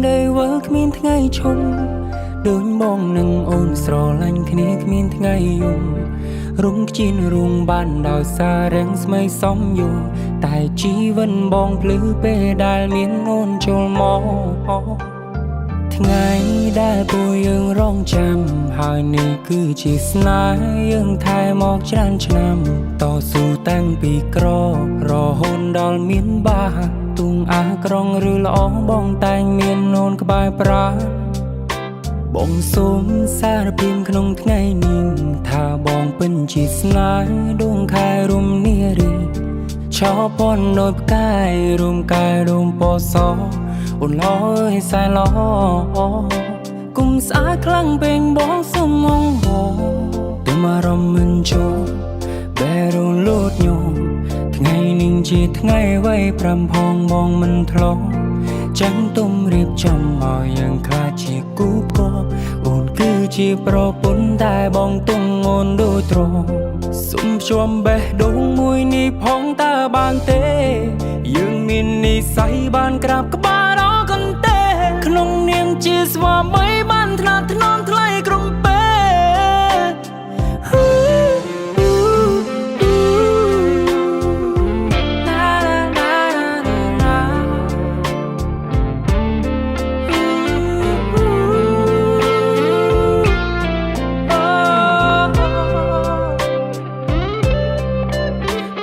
ដែលវើគ្មានថ្ងៃឈប់ដូចបងនឹងអូនស្រឡាញ់គ្នាគ្មានថ្ងៃយំរុំខ្ជិនរួងបានដោយសាររាំងស្មីសំយូរតែជីវិតបងភ្លឺពេលដែលមានអូនចូលមកថ្ងៃដែលពួកយើងរងចាំហើយនេះគឺជាស្នេហ៍យើងថែមកច្រើនឆ្នាំតស៊ូតាំងពីក្ររហូតដល់មានបាទុងអាក្រងឬល្អបងតែងមានអូនក្បែរប្រាបងសូមសារភាពក្នុងថ្ងៃនេះថាបងពិនជាស្នេហ៍ដួងខែរុំនារីឆោពនដោយផ្កាយរុំកាយរុំពណ៌សអូនល្អអើយសែនល្អគុំស្អាតខ្លាំងពេកបងសុំងបងទុំអារម្មណ៍មិនចូលបេះដូងលូតញោមថ្ងៃនេះជាថ្ងៃវ័យប្រាំផងបងមិនធ្លាប់ចាំងទុំរៀបចំឲ្យយើងខ្លាចជាគូផ្គប់អូនគឺជាប្រពន្ធតែបងទុំអូនដូចទ្រសុំភ្ជាប់បេះដូងមួយនេះផងតើបានទេយើងមាននិស័យបានក្រាបក្បាលដល់កន្ទេក្នុងនាមជាស្វាមីបានថ្នាក់ថ្នមថ្លៃក្រុមពេណាណាណាណា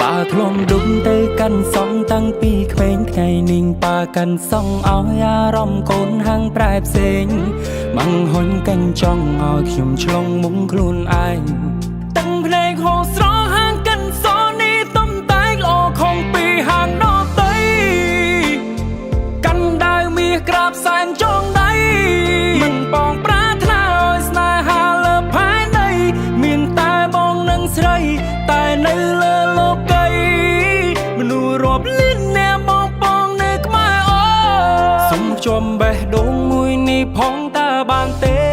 ប៉ាធ្លុំដុំទៅកាន់សងតាំងពីក្មេងថ្ងៃនេះប៉ាកាន់សងឲ្យអារម្មណ៍កូនហាងប្រែផ្សេងម៉ាំងហ៊ុញកាញ់ចង់ឲ្យខ្ញុំឆ្លងមុងខ្លួនឯងតាំងភ្នែកហោស្រហាងកាន់សនេះទំតែកល្អខំពីហាងដតីកាន់ដាវមាសក្រាបសែនចងដៃមិនបងប្រាថ្នាឲ្យស្នេហាលើផែនដីមានតែបងនិងស្រីតែនៅលើលោកីមនុស្សរាប់លានអ្នកបងបងនៅក្បែរអូសុំភ្ជាប់បេះដូងមួយនេះផងតើបានទេ